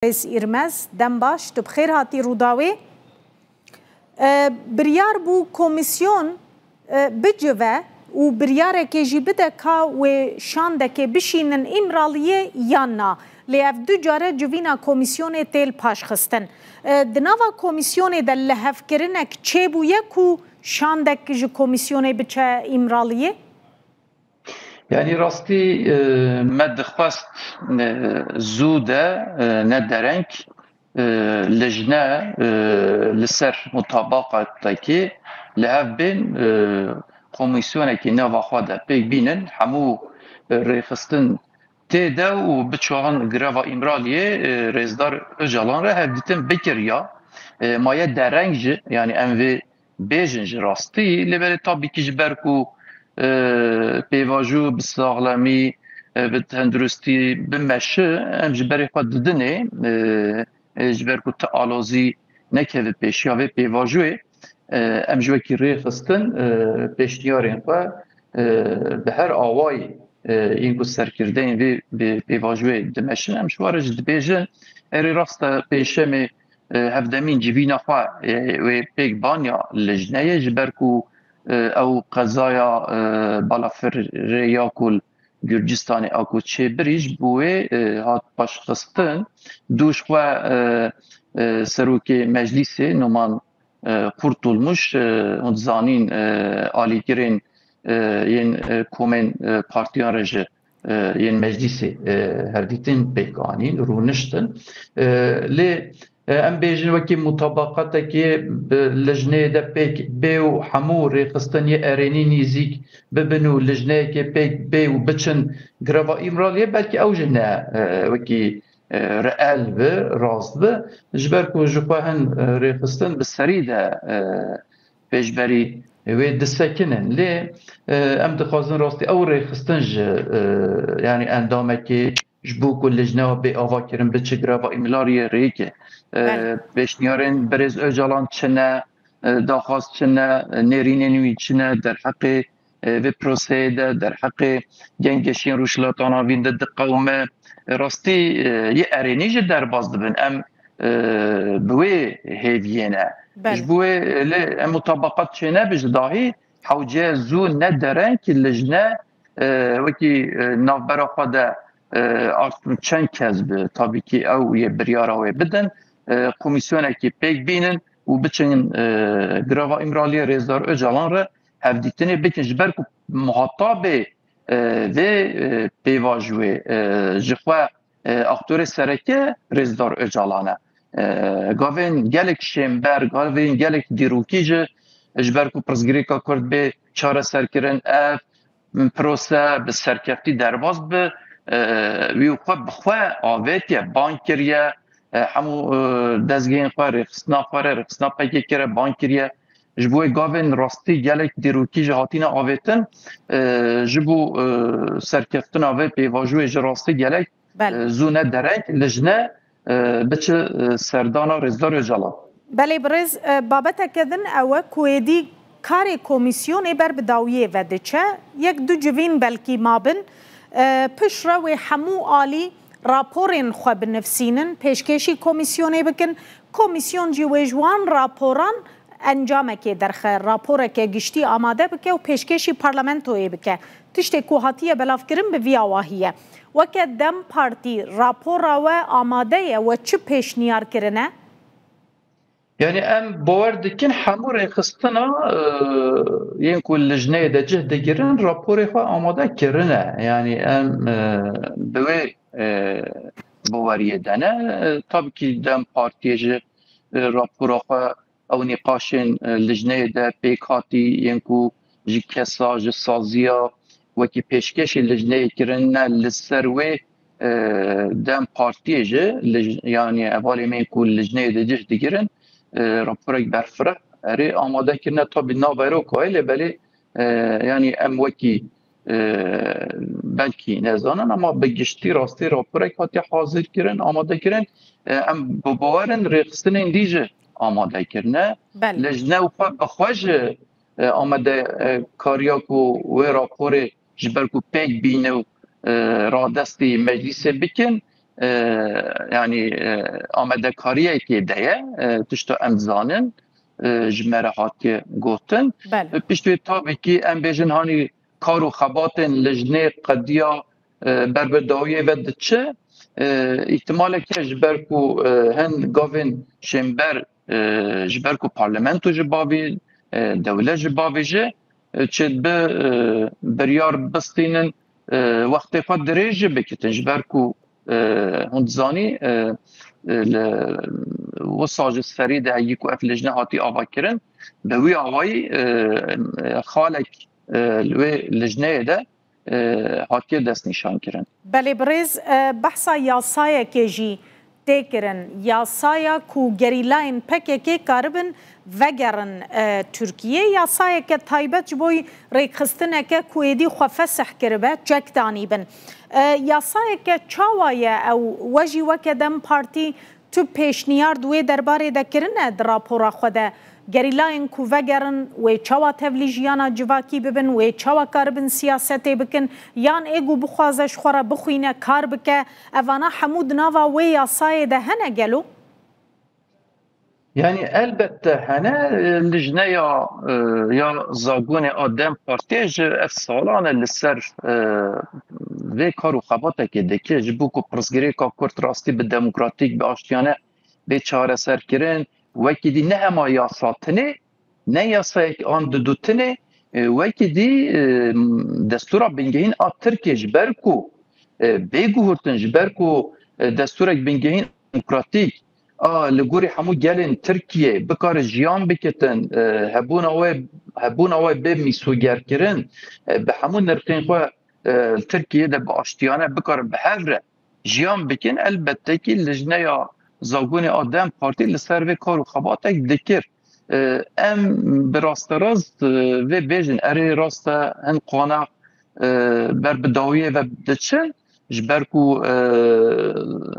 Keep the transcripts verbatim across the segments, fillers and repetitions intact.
Rêz Îrmez, dem baş, tu bi xêr hatî Rûdawê. E, biryar bû komîsyon, e, bicive û biryarekê jî bide ka wê şandekê bişînin Îmraliyê yan na. Lê ev du care civîna komîsyonê tê li paş xistin. E, di nava komîsyonê de lihevkirinek çêbûye ku şandek ji komîsyonê biçe Îmraliyê? Yanî rastî, e, me dixwest, e, zû de, e, ne dereng, e, lijne, e, li ser mutabaqatekê li hev bên, e, komîsyonekî nava xwe de pêk bînin, hemû, e, rêxistin tê de û biçaxin greva Îmraliyê, e, Rêzdar Ocalan re hevdîtin bikiriya. E, maye dereng jî, yanî em vê bêjin ji rastî, lê belê tabî kî ji ber ku, e, pêvajo bi saxlemî, e, bi tenduristî, bi meşi, em ji berê xwe didinê, e, e, ji ber ku ti alozî nekeve pêşiya vê pêvajoyê, e, em ji wekî rêxistin, e, pêşniyarên xwe, e, bi her awayî, e, yên ku serkirdeyên vê, vê pêvajoyê dimeşin, em ji wan re jî dibêjin, erê rast e, pêşemê, e, hevdemîn civîna xwe, e, wê pêk baniya lijneyê, ji ber ku, e, ew qezaya, e, balafirê ya ku li Gurcistanê a ku çêbirî ji bo wê, e, hat paşxistin. Dû ji xwe, e, e, serokê meclîsê Numan, e, Kurtulmuş, e, hûn dizanîn, e, alîgirên, e, yên, e, komên, e, partiyan re ji, e, yên meclîsê, e, hevdîtin pêk anîn, rûniştin. E, lê, e, em bêjin wekî mutabaqatekê bi lijneyê de pêk bê û hemû rêxistin yê erênî nîzîk bibin û lijneyekê pêk bê û biçin greva Îmraliyê, belkî ew jî ne, e, wekî, e, reel bi, rast bi. Ji ber ku ji xwe hin, e, rêxistin bi serî de, e, pêşberî wê disekinin. Lê, e, em dixwazin rastî ew rêxistin ji, e, yanî endamekê ji bo ku lijneya bê ava kirin biçe greva Îmraliyê rêke. E, Belê. Pêşniyarên birêz Ocalan çi ne, e, daxwaz çi ne, e, nêrînên wî çi ne, derheqê, e, vê proseyê de, derheqê gengeşiyên Rojhilata Navîn de diqewime. E, rastî, e, yê erênî jî derbas dibin. Em, e, bi wê hêviyê ne. Belê. Ji bo wê, e, lê em mutabaqat çênebe ji dahî hewce zû ne dereng lijne, e, wekî, e, navbera xwe de, e, art çend kes bi, tabî kî ew yê biryara wê bidin, e, komîsyonekî pêk bînin û biçin, e, greva Îmraliyê Rêzdar Ocalan re hevdîtinê bikin, ji ber ku muhatabê, e, vê, e, pêvajoyê, e, ji xwe, e, aktorê sereke Rêzdar Ocalan e. E, gavên gelek şênber, gavên gelek dîrokî jî ji ber ku pirsgirêka Kurd bê çareserkirin, ev prose bi serkeftî derbas bi, e, wî xwe bi xwe avêtiye, bang kiriye, e, hemû, e, dezgehên xwe, rêxistina xwe re, rêxistina P K K re bang kiriye. Ji bo wê gavên rastî gelek dîrokî jî hatine avêtin, e, ji bo, e, serkeftina vê pêvajoyê jî rastî gelek, Belê. e, zû ne dereng, lijne, e, biçe, e, serdana Rêzdar Ocalan. Belê birêz, e, babeteke din ew e ku êdî karê komîsyonê ber bi dawiyê ve diçe. Yek du civîn belkî mabin. E, piştre wê hemû alî raporên xwe binivsînin, pêşkêşî komîsyonê bikin. Komîsyon jî wê ji wan raporan encamekê derxe, raporeke giştî amade bike û pêşkêşî parlamentoyê bike. Tiştê ku hatiye belavkirin bi vî awahî ye. Weke DEM Partî rapora we amade ye, we çi pêşniyar kirine? Yanî em bawer dikin hemû rêxistina, e, yên ku lijneyê de cih digirin raporê xwe amade kirine. Yanî em, e, bi wê, e, baweriyê de ne. E, tabî kî DEM Partiyê jî, e, rapora xwe ew nîqaşên, e, lijneyê de pêk hatî yên ku ji kesa, ji saziya wekî pêşkêşî lijneyê kirine li ser wê, e, DEM Partiyê jî, lij-, yanî hevalê me yên ku lijneyê de cih digirin, e, raporek berfireh erê amade kirine. Tabî navero ku heye, lê belê, e, yanî em wekî, e, belkî nezanin, ama bi giştî rastî raporek hatiye hazir kirin, amade kirin. E, em bi bawer in rêxistinên dî jî amade kirine. Belê. Lijne û xwe bi xwe jî, e, amade, e, kariya ku wê raporê ji ber ku pêk bîne û, e, radestî meclîsê bikin, e, yanî, e, amadekariyekê de ye, e, tişta em dizanin, e, ji me re hatiye gotin. Belê. Piştî wê tabii ki em bêjin hanî kar û xebatên lijnê qediya, e, ber bi dawiyê ve diçe. E, îhtimaleke ji ber ku, e, hin gavên şênber, e, ji ber ku parlamento ji bavê, e, dewlet ji bavê jî, e, çêdibe, e, biryar bistînin, e, wextê xwe dirêj jî bikitin. Ji ber ku, e, hûn dizanî, e, e, li wisa ji serî de heyî ku ev lijne hatî avakirin, bi wî awayî, e, e, xalek, e, li wê lijneyê de, e, hatiye destnîşankirin. Belê birêz, e, behsa yasayekê jî tê kirin. Yasaya ku gerîlayên P K K karibin vegerin, e, Tirkiyê. Yasayeke taybet ji bo rêkxistineke ku êdî xwe fesih kiribe, çek danîbin. E, yasayeke çawa ye ew? We jî weke DEM Partî tu pêşniyar di wê derbarê de kirine di rapora xwe de? Gerîlayên ku vegerin, wê çawa tevlî jiyana civakî bibin, wê çawa karibin siyasetê bikin, yan ê ku bixwaze ji xwe re bixwîne, kar bike, evana hemû di nava wê yasayê de hene gelo? Yani elbette hene, e, lijneya, e, ya zagonê a DEM Partiyê ji ev salan e li ser, e, vê kar û xebatekê dike, ji bo ku pirsgirêka Kurd rastî bi demokratîk, bi aştiyane bê çareserkirin. Wekî dî ne hema yasa tinê, ne yasayek an didu tinê, e, wekî dî, e, destûra bingehîn a Tirkiyê ji ber ku, e, bê guhurtin, ji ber ku, e, destûrek bingehîn demokratîk a li gorî hemû gelên Tirkiyê bikare jiyan bikitin, e, hebûna wê, hebûna wê bê mîsogerkirin, e, bi hemû nirxên xwe, e, li Tirkiyê de bi aştiyane bikarin bi hev re jiyan bikin, elbette kî lijneya zagonê a DEM Partî li ser vê kar û xebatek dikir. E, em bi rasterast, e, vê bêjin, erê rast e, hin qonax, e, ber bi dawiyê ve diçin, ji ber ku, e,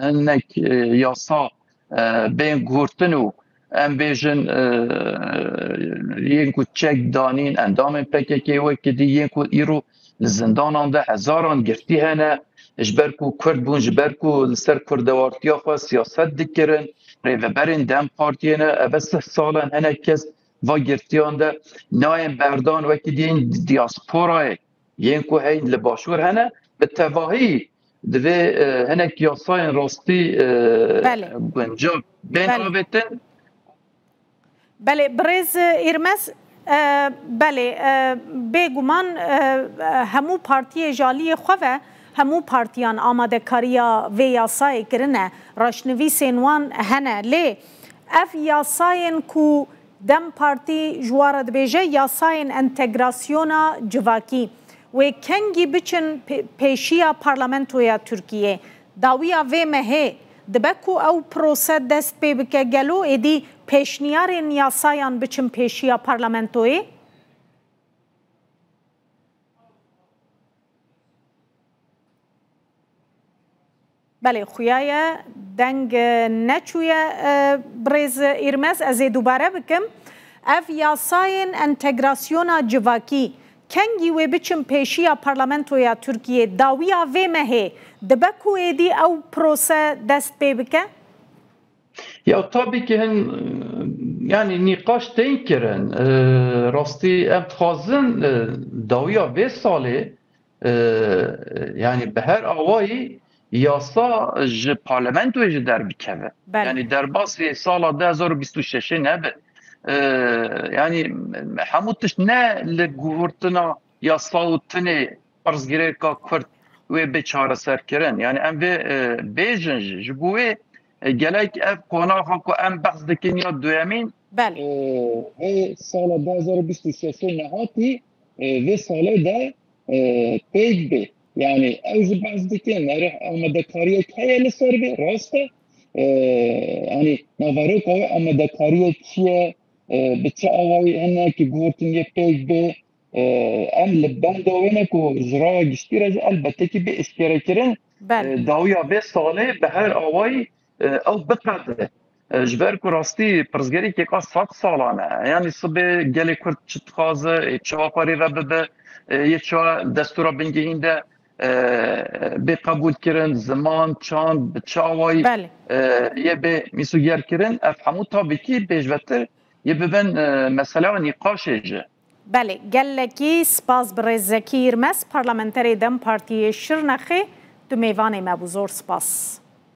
hinek, e, yasa, e, bên guhurtin û em bêjin, e, yên ku çek danîn endamên P K K wekî dî, yên ku îro li zindanan de hezaran girtî hene, ji ber ku Kurd bûn, ji ber ku li ser kurdewartiya xwe siyaset dikirin, rêveberên DEM Partiyê ne, ev e sih sal in hinek kes va girtiyan de nayên berdan, wekî dî yên diasporayê, yên ku heyî li başûr hene, bi tevahî divê, e, hinek yasayên rastî, e, Belê. guncav bên Belê. avêtin. Belê, birêz Îrmez, e, belê, e, bêguman, e, e, hemû partiyê ji aliyê xwe ve, hemû partiyan amadekariya vê yasayê kirine, raşnivîsên wan hene. Lê ev yasayên ku DEM Partî ji wan re dibêje, yasayên entegrasyona civakî, wê kengî biçin pê-, pêşiya parlamentoya Tirkiyê? Dawiya vê mehê dibe ku ew prose dest pê bike? Gelo êdî pêşniyarên yasayan biçin pêşiya parlamentoyê? Belê, xuya ye, deng, e, neçûye, e, birêz Îrmez, ez ê dubare bikim. Ev yasayên entegrasyona civakî, kengî wê biçin pêşiya parlamentoya Tirkiyê? Dawiya vê mehê dibe ku êdî ew prose dest pê bike? Ya tabii ki hin, yani nîqaş tên kirin. E, rastî em dixwazin, e, dawiya vê salê, e, yani bi her awayî yasa ji parlamentoyê jî derbikeve. Belê. Yani derbasî sala du hezar û bîst û şeşê nebe. E, yani hemû tişt ne li guhurtina yasa û tinê pirsgirêka Kurd wê bê çareserkirin. Yani em vê, e, bêjin jî. Ji bo wê, e, gelek ev qonaxa ku em behs dikin ya duyemîn, Belê. e, vê sala du hezar û bîst û şeşê nehatî, e, vê salê de, e, pêk bê. Yani ew jî behs dikin, erê amadekariyek heye li ser vê, rast e. E, yani naveroka wê amadekariyek çi ye, e, bi çi awayî hinekî guhurtin yê pêk bê, e, em li benda wê ne ku ji raya giştî re jî elbette kî bê eşkerekirin, Belê. e, dawiya vê salê bi her awayî, e, ew biqede. E, ji ber ku rastî pirsgirêkeka sed salan e. Yani sibê gelê Kurd çi dixwaze, ê çawa xwe rê ve bibe, e, yê çawa destûra bingehîn de, e, bê qebûl kirin, ziman, çand, bi çi awayî, Belê. e, yê bê mîsoger kirin, ev hemû tabî kî pêşvetir yê bibin, e, meseleya nîqaşê jî. Belê, gelekî spas birêz Zekî Yilmez, parlamenterê dem Partiyê Şirnexê, tu mêvanê me bû, zor spas.